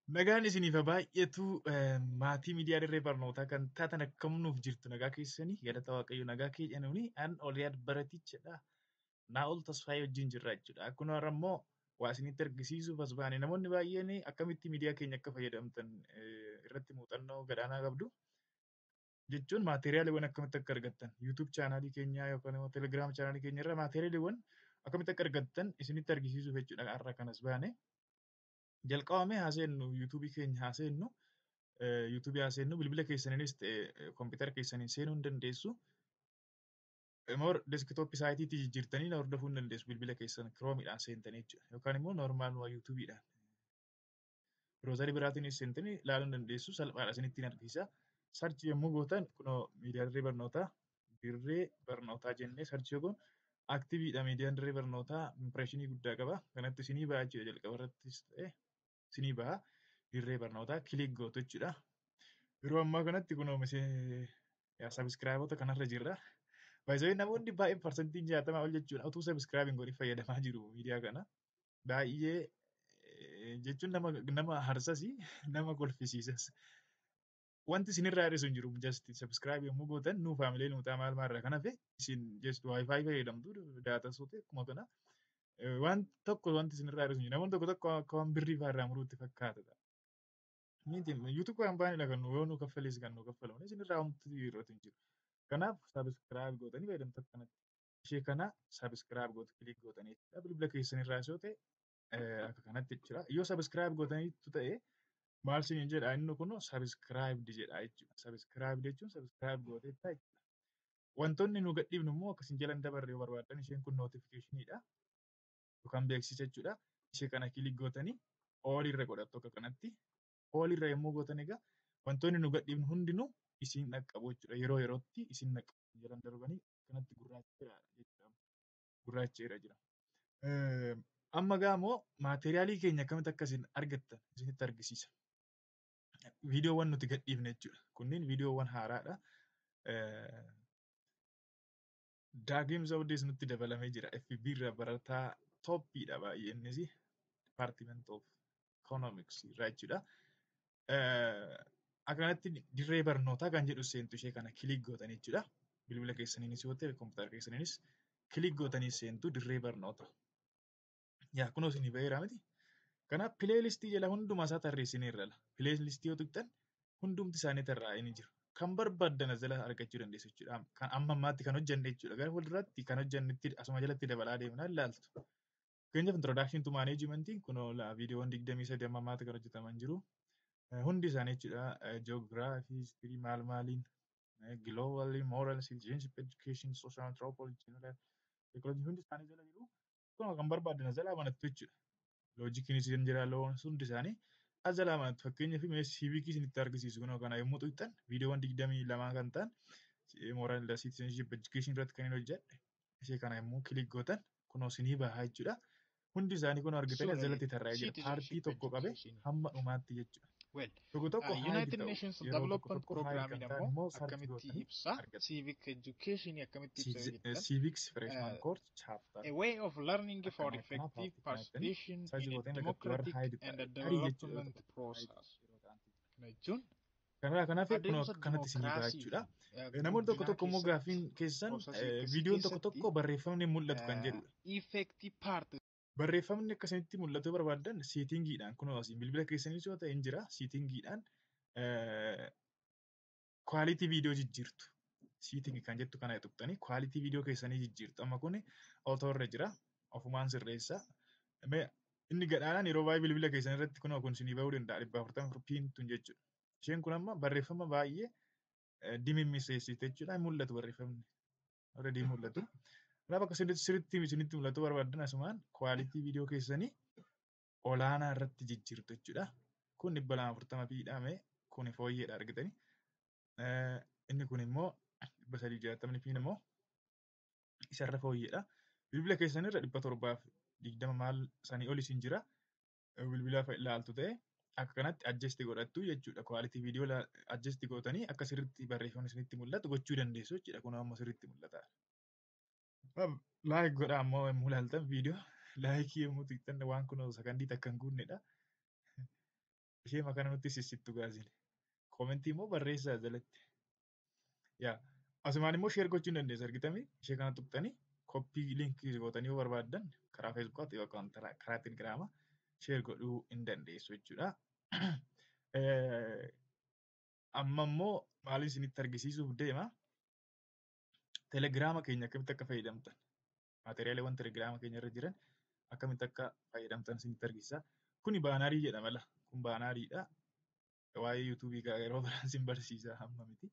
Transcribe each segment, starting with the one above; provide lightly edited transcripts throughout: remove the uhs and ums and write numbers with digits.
Nagaan isiniif haa baay'atu. Maatii miidiyaa Dirree Barnootaa kan taatan, akkam nuuf jirtu? Nagaa keessanii? Galata Waaqayyo, nagaa keenyanii. An Oliyaad Baratichadha. Naa'ol Tasfaayee wajjin jirra jechuudha. Akkuma har'a immoo waa isinitti argisiisuuf as baane, namoonni baay'een akkamitti miidiyaa keenya akka fayyadamtan irratti muuxannoo gadaanaa qabdu. Jechuun maateriyaaliiwwan akkamitti akka argattan, YouTube chaanaalii keenyaa yookaan immoo Telegram chaanaalii keenya irra maateriyaaliiwwan akkamitti akka argattan isinitti argisiisuuf jechuudha har'a kanas baane. Jalqabamee haa seennu, YouTubeii keenya haa seennu. YouTubeii haa seennu, bilbila keessaniinis ta'e kompiitara keessaniin seenuu hin dandeessu. More desktop siteiitti jijjiirtanii hordofuu hin dandeessu bilbila keessan Chromeiidhaan seentanii jechuudha. Yookaan immoo normal YouTubeiidhaan. Browserii biraatiinis seentanii ilaaluu hin dandeessu, salphaadha, isinittiin argisiisa. Search yommuu gootan kunoo miidiyaa Dirree Barnootaa, Dirree Barnootaa jennee search yoo goonu, activeiidha miidiyaan Dirree Barnootaa, impressionii guddaa qaba. Kanatti isinii ba'a jechuudha, jalqaba irrattis ta'e isinii ba'a. Dirree Barnootaa click gootu jechuudha. Yeroo ammaa kanatti kunoo subscribeoota kanarra jirra. Baay'ee namoonni baay'een 60% ol jechuudha utuu subscribe hin godhin fayyadamaa jiru miidiyaa kana. Baay'ee jechuun nama harsasi, nama kolfisiisas. Wanti isinirraa hir'isu hin jiru, just subscribe yommuu gootan nuu faamilee nuu ta'a, maal maalirraa kan hafe isin just WiFi fayyadamtu, data sootee akkuma kana. Waan tokko wanti isinirraa hir'isu hin jiru. Namoonni tokko tokko akka waan birrii fa'aa irraa muruutti fakkaata. Miti, YouTube companydha kan yoo nu kaffalees kan nu kaffalamu, isinirraa wanti hir'atu hin jiru. Kanaaf subscribe gootanii fayyadamtu akkanatti. Ishee kana subscribe gootu, click gootanii jechuudha. Bilbila keessanirraa yoo ta'e akka kanatti jechuudha. Yoo subscribe gootaniitu ta'e maal isiniin jedha? Inni kun subscribed jedha jechuudha. Subscribed jechuun subscribe gooteetta jechuudha. Wantoonni nu gadhiifnu immoo akka isin jala hin dabarre yoo barbaaddan, isheen kun notificationiidha. Yookaan beeksisa jechuudha. Ishee kana click gootanii all irra godhattu akka kanatti. All irra yommuu gootan egaa wantoonni nu gadhiifnu hundinuu isin dhaqqabu jechuudha. Yeroo yerootti isin dhaqqabu. Jalan darbanii kanatti gurraacha jechuudha. Gurraacha jira. Amma gaa immoo maateriyaalii keenya akkamitti akka isin argattan isinitti argisiisa. Viidiyoowwan nuti gadhiifne jechuudha. Kunneen viidiyoowwan haaraadha. Daagim Zawudees nutti dabalamee jira. FB irra barataa topiidha baay'ee innis. Department of Economics irraa jechuudha. Akkanatti Dirree Barnootaa kan jedhu seentu, ishee kana click gootanii jechuudha. Bilbila keessaniinis yoo ta'e, kompiitara keessaniinis click gootanii seentu Dirree Barnoota. Yaa, kunoo isinii baheera miti. Kanaaf playlistii jala hundumaa isaa tarreessineerra. Playlistii yoo tuqxan hundumti isaanii tarraa'anii ni jiru. Kan barbaaddan as jala argachuu dandeessu jechuudha. Kan amma ammaatti kan hojjenne jechuudha. Gara fuulduraatti kan hojjennetti asuma jalatti dabalaa deemnaa ilaaltu. Fakkeenyaaf Introduction to Management kunoo viidiyoowwan 23 amma ammaatti kan hojjetaman jiru. Hundi isaanii jechuudha. Geography, history, maal maaliin, global, moral, citizenship education, social anthropology, general psychology, hundi isaanii jala jiru. Kunoo kan barbaaddan as jalaa banattu jechuudha. Logiciinis hin jira, loon hundi isaanii as jalaa banattu. Fakkeenyaaf mee civicii isinitti argisiisu, kunoo kana yommuu tuqxan viidiyoowwan 22 kan ta'an moral citizenship education irratti kan inni hojjedhe, ishee kana yommuu click gootan kunoo isinii bahaa jechuudha. Hundi isaanii kun argitanii as jalatti tarraa'ee jira. Partii tokko qabe hamma dhumaatti jechuudha. Well, United Nations Development Programme immoo akkamitti ibsa? Civic education akkamitti ibsa? Civics freshman course chapter. A way of learning for effective participation in a democratic and a development process. Kana jechuun Kanaaf kun akkanatti isinii baha jechuudha. Namoonni tokko tokko immoo gaaffiin keessan viidiyoon tokko tokko barreeffamni mul'atu kan jedhudha. Effective part Barreeffamni akkasinitti mul'atu barbaaddan settingiidhaan kunoo asiin bilbila keessanis yoo ta'e hin jira, settingiidhaan quality viidiyoo jijjiirtu. Setting kan jettu kana tuqxanii quality viidiyoo keessanii jijjiirtu. Amma kun auto irra jira. Ofumaan sirreessa. Inni gadhaanaan yeroo baay'ee bilbila keessan irratti kunoo kun isinii bahuu danda'a, 144 p'n tun jechuudha. Isheen kun amma barreeffama baay'ee dimimmiseessite jechuudha. Hin mul'atu barreeffamni. Already mul'atu. Kanaaf akka sirriitti isinitti mul'atu barbaaddan asumaan quality viidiyoo keessanii olaanaa irratti jijjiirtu jechuudha. Kun 240 p'dha, kun fooyyeedha argitanii. Inni kun immoo 360 p'n immoo isarra fooyyeedha. Bilbila keessan irra 720 maal sanii ol isin jira. Bilbila ilaaltu ta'e akka kanatti adjust godhattu jechuudha. Quality viidiyoo adjust gootanii akka sirriitti barreeffamni isinitti mul'atu gochuu dandeessu jechuudha. Kun ammoo sirriitti mul'ata. Like godhaa ammoo yommuu ilaaltan viidiyoo, likeii yommuu tuqxan waan kun sakandii takka hin guunnedha. Ishee kana nutti sissittu gaazine. Commentii immoo barreessaa jalatti. Yaa asumaan immoo share gochuu hin dandeessu argitanii ishee kana tuqxanii copy linkii gootanii yoo barbaaddan karaa Facebookaatti yookaan karaa Telegramaa share godhuu hin dandeessu jechuudha. Amma immoo maal isinitti argisiisuuf deema? Telegrama keenya akkamitti akka fayyadamtan, materialiiwwan Telegrama keenya irra jiran akkamitti akka fayyadamtan isinitti argisiisa. Kuni bannerii jedhama la. Kun banneriidha. Waa'ee YouTubeii yeroo biraan isin barsiisa hamma miti.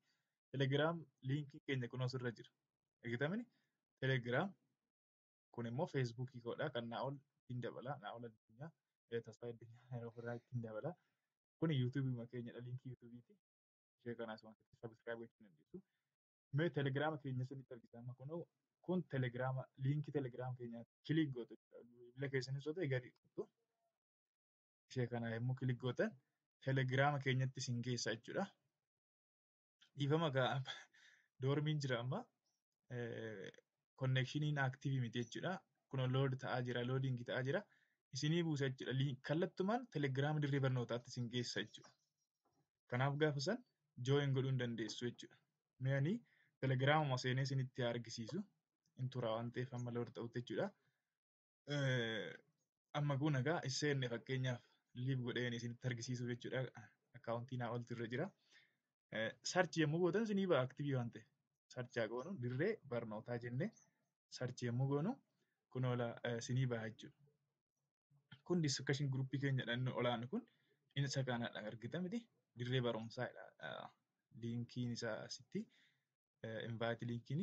Telegram linkii keenya kun asirra jira. Argitamini? Telegram kun immoo Facebookii koodha kan Naa'ol ittiin dabala. Naa'ol Addunyaa Tasfaayee Addunyaa yeroo biraa ittiin dabala. Kuni YouTubeii keenyadha, linkii YouTubeiiti. Ishee kanaas wanti subscribe gochuu dandeessu. Mee Telegrama keenya isinitti argisiisa amma kunoo kun Telegrama linkii Telegrama keenyaatti click gootu jechuudha. Bilbila keessanis yoo ta'e gadi tuqxu. Ishee kana yommuu click gootan Telegrama keenyatti isin geessa jechuudha. Dhiifama gaa dormiin jira amma. Connectioniin activeii miti jechuudha. Kun load ta'aa jira, loadingii ta'aa jira. Isinii buusa jechuudha. Kallattumaan Telegrama dirree barnootaatti isin geessa jechuudha. Kanaaf gaafa san join godhuu hin dandeessu jechuudha. Mee ani Telegramuma seenee isinitti argisiisu. Hin tura waan ta'eef amma load ta'utti jechuudha. Amma kun egaa seenne fakkeenyaaf leave godheen isinitti argisiisu jechuudha. Accountii naa oltu irra jira. Search yommuu gootan isinii ba'a activeii waan ta'eef. Search haa goonu, dirree barnootaa jennee search yommuu goonu kun oola isinii ba'a jechuudha. Kun discussion groupii keenyadha inni olaanu kun isa kanadha argita miti, dirree barumsaadha. Linkiin isaa asitti invite linkiin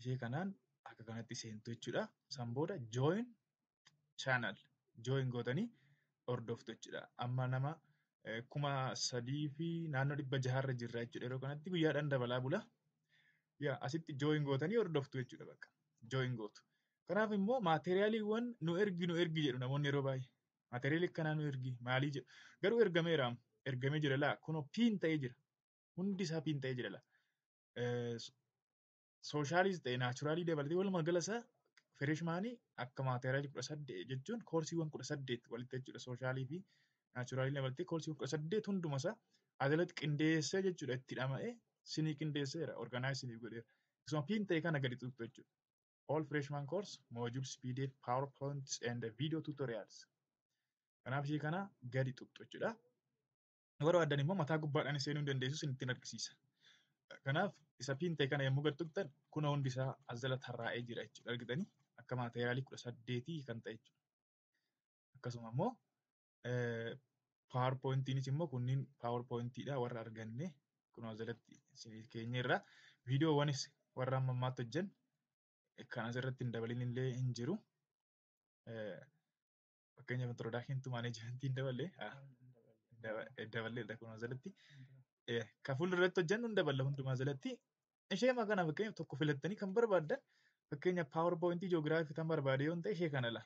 ishee kanaan akka kanatti seentu jechuudha. San booda join channel join gootanii hordoftu jechuudha. Amma nama 3,600 fi naannoo 600rra jirra jechuudha. Yeroo kanatti guyyaadhaan dabalaa bula. Yaa asitti join gootanii hordoftu jechuudha bakka. Join gootu. Kanaaf immoo materialiiwwan nu ergi nu ergi jedhu namoonni yeroo baay'ee. Materialii akkanaa nu ergi maalii jedhu. Garuu ergameera, ergamee jira laa, kunoo pin ta'ee jira. Hundi isaa pin ta'ee jira laa. Socialis ta'e naturalii dabalatee walumaa gala isaa freshmanii akka materialii 18 jechuun courseiiwwan 18 walitti jechuudha. Socialii fi naturalii dabalatee courseiiwwan 18 hunduma isaa ajalatti qindeessee jechuudha, itti dhama'ee sinii qindeesseera, organize siniif godheera. Isuma pin ta'e kana gadi tuqxu jechuudha. All freshman course modules, PDF, PowerPoints and video tutorials. Kanaaf ishee kana gadi tuqxu jechuudha. Yeroo addan immoo mataa gubbaadhaan seenuu hin dandeessu, sinittiin argisiisa. Kanaaf isa pin ta'e kana yommuu gadi tuqxan kuna hundi isaa as jala tarraa'ee jira jechuudha. Argitanii akka materialii 18 kan ta'e jechuudha. Akkasuma immoo PowerPointiinis immoo kunniin PowerPointiidha warra arganne kun as jalatti keenya irra viidiyoowwanis warra amma ammaatti hojjennu kan asirratti hin dabalin illee hin jiru. Fakkeenyaaf introduction to management hin daballe, daballeedha kun as jalatti. Kan fuulduratti hojjennu hin daballa hundumaa jalatti. Ishee kana fakkeenyaaf tokko filattanii kan barbaaddan, fakkeenya PowerPointii geographyii kan barbaade yoo ta'e ishee kana la.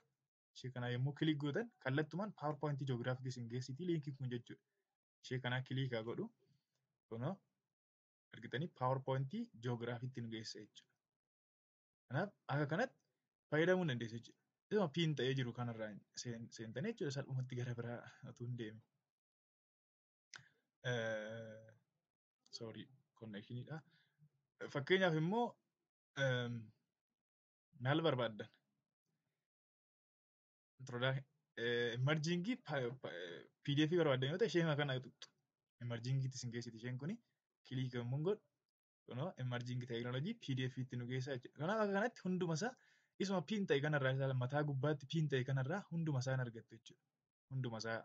Ishee kana yommuu click gootan kallattumaan PowerPointii geographyii isin geessiti linkii kun jechuudha. Ishee kana click haa godhu. Kunoo argitanii PowerPointii geographyitti nu geessa jechuudha. Kanaaf akka kanatti fayyadamuu dandeessu jechuudha. Isuma pin ta'ee jiru kanarraa seentanii jechuudha salphumatti gara biraa utuu hin deemin. Sorry, connectioniidha. Fakkeenyaaf immoo maal barbaaddan? Emergingii PDF barbaaddan yoo ta'e ishee kana tuqxu. Emergingiitti isin geessiti isheen kuni, click yommuu godhu kunoo emerging technology PDF itti nu geessa jechuudha. Kanaaf akka kanatti hunduma isaa isuma pin ta'e kanarraa, mataa gubbaatti pin ta'e kanarraa hunduma isaa hin argattu jechuudha. Hunduma isaa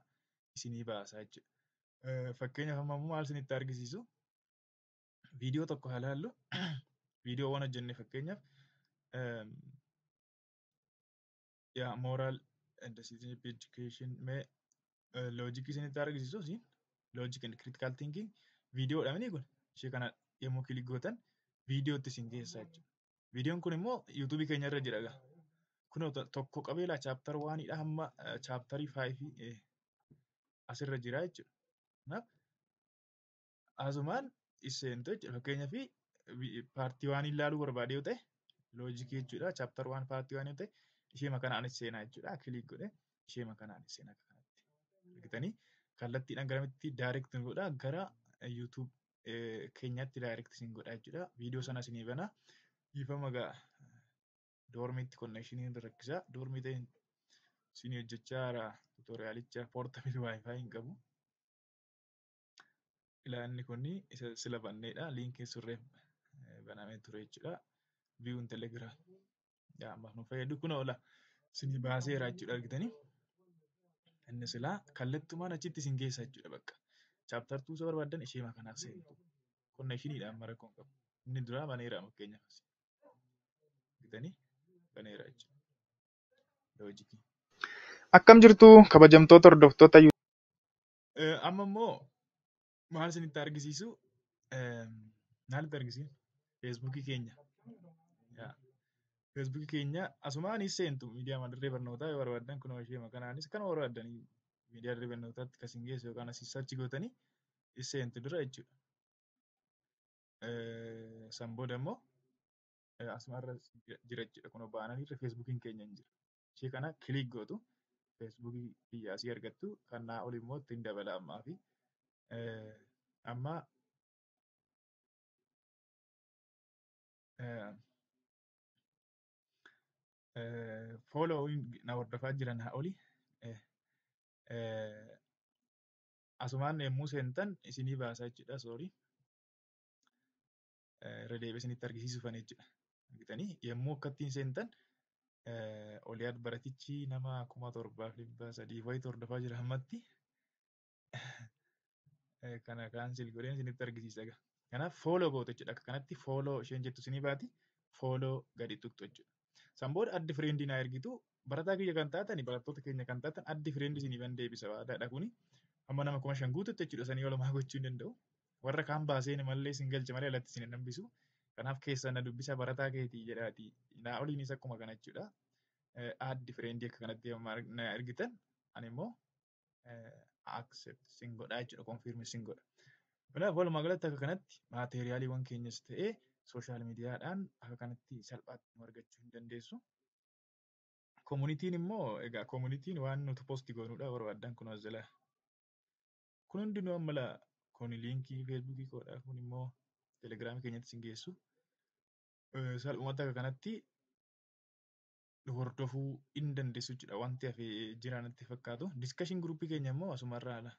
isinii baasa jechuudha. Fakkeenyaaf amma immoo maal isinitti argisiisu? Viidiyoo tokko haa ilaallu. Viidiyoowwan hojjenne fakkeenyaaf yaa moral and citizenship education, mee logicii isinitti argisiisu isin logic and critical thinking viidiyoodha mini kun, ishee kana yommuu click gootan viidiyootti isin geessa jechuudha. Viidiyoon kun immoo YouTubeii keenya irra jira egaa. Kunoo tokko qabeelaa chapter oneiidha hamma chapterii fiveii asirra jira jechuudha. Kanaaf asumaan seentu jechuudha. Fakkeenyaaf partii oneii ilaaluu barbaade yoo ta'e logicii jechuudha. Chapter one partii oneii yoo ta'e ishee kanaanis seenaa jechuudha. Click godhee ishee kanaanis seenaa akka kanatti. Argitanii Kallattiidhaan garamitti direct nu godha? Gara YouTube keenyatti direct isin godha jechuudha. Viidiyoo sana isinii bana. Dhiifama gaa, dormiitti connectioniin rakkisaa. Dormii ta'een isinii hojjechaa jira tutorialicha, portable WiFi hin qabu. Ilaa, inni kun isa sila banneedha. Linkiin surree banamee ture jechuudha. View in Telegram. Yaa, ammaaf nu fayyadu kun oola. Isinii baaseera jechuudha, argitanii. Inni silaa kallattumaan achitti isin geessa jechuudha bakka. Chapter 2 isa barbaaddan ishee kanaaf seentu. Connectioniidhaan mara rakkoon qabu. Inni duraa baneera fakkeenyaaf. Argitanii, baneera jechuudha. Logicii. Akkam jirtu, kabajamtoota hordoftoota Amma immoo maal isinitti argisiisu? Maalitti argisiisu? Facebookii keenya. Facebookii keenya asumaanis seentu, miidiyaa dirree barnootaa yoo barbaaddan kunoo ishee kanaanis kan barbaaddan miidiyaa dirree barnootaatti kan isin geessu yookaan asii search gootanii seentu dura jechuudha. San booda immoo asumarra jira jechuudha. Kunoo bannerii irra Facebookiin keenya hin jira. Ishee kana click gootu, Facebookii kiyya asii argattu, kan naa ol immoo ittiin dabala ammaa fi amma follow na hordofaa jiran haa oli. Asumaan yommuu seentan isinii baasa jechuudha. Sorry. Irra deebi'ee isinitti argisiisuufan jechuudha. Argitanii, yommuu akkattiin seentan Oliyaad Baratichi nama 7300 wayitu hordofaa jira ammatti. Kana cancel godheen isinitti argisiisa egaa. Kanaaf follow gootu jechuudha. Akka kanatti follow isheen jettu isinii baati. Follow gadi tuqxu jechuudha. San booda add friendii naa ergitu. Barataa kiyya kan taatan, barattoota keenya kan taatan, add friendii isiniifan deebisa, waadaadha kuni. Amma nama 5000 guututti jechuudha, sanii ol gochuu hin danda'u. Warra kaan baasee mallee isin galcha malee alatti isin hin hambisu. Kanaaf keessan na dubbisa, barataa keetii jedhaati. Naa oliinis akkuma kana jechuudha. Add friendii akka kanatti na ergitan, ani immoo accept sin godha jechuudha, confirm sin godha. Kanaaf walumaa galatti akka kanatti materialiiwwan keenyas ta'ee social mediadhaan akka kanatti salphaatti nu argachuu hin dandeessu. Communityn immoo egaa communityn waan nuti post goonuudha, barbaaddan kun as jala. Kun hundinuu amma kun linkii Facebookii koodha, kun immoo Telegramii keenyatti isin geessu. Salphumatti akka kanatti hordofuu hin dandeessu jechuudha. Wanti hafe jira natti fakkaatu. Discussion groupii keenya immoo asumarraa ala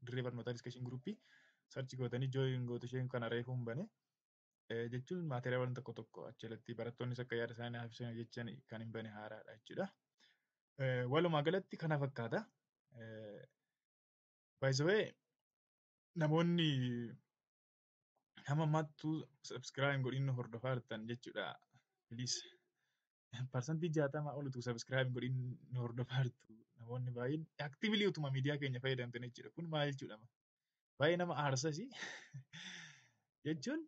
dirree barnootaa discussion groupii search gootanii join gootu, isheen kana reefuu hin bane. Jechuun materialawwan tokko tokko achirratti barattoonnis akka yaada isaanii naaf ibsan jechan kan hin bane haaraadha jechuudha. Walumaa galatti kana fakkaata. By the way, namoonni hamma ammaattuu subscribe godhin nu hordofaa jirtan jechuudha. Please, 60% ol utuu subscribe godhin nu hordofaa jirtu namoonni baay'een, actively utuma miidiyaa keenya fayyadamtan jechuudha. Kun maal jechuudha? Baay'ee nama aarsasi jechuun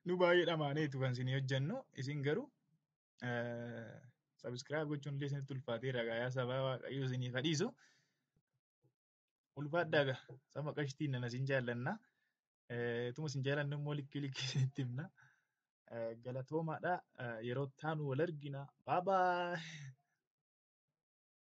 nu baay'ee dhamaaneetu kan isinii hojjennu, isin garuu subscribe gochuun illee isinitti ulfaateera. Yaa sabaa, Waaqayyo isiniif hadhiisu. Ulfaadhaa gaa, saba qashtiin nana, isin jaallanna. Tuma isin jaallannu immoo likkii likkii isinitti himna. Galatoomaadha. Yeroo taanu wal argina. Bye bye.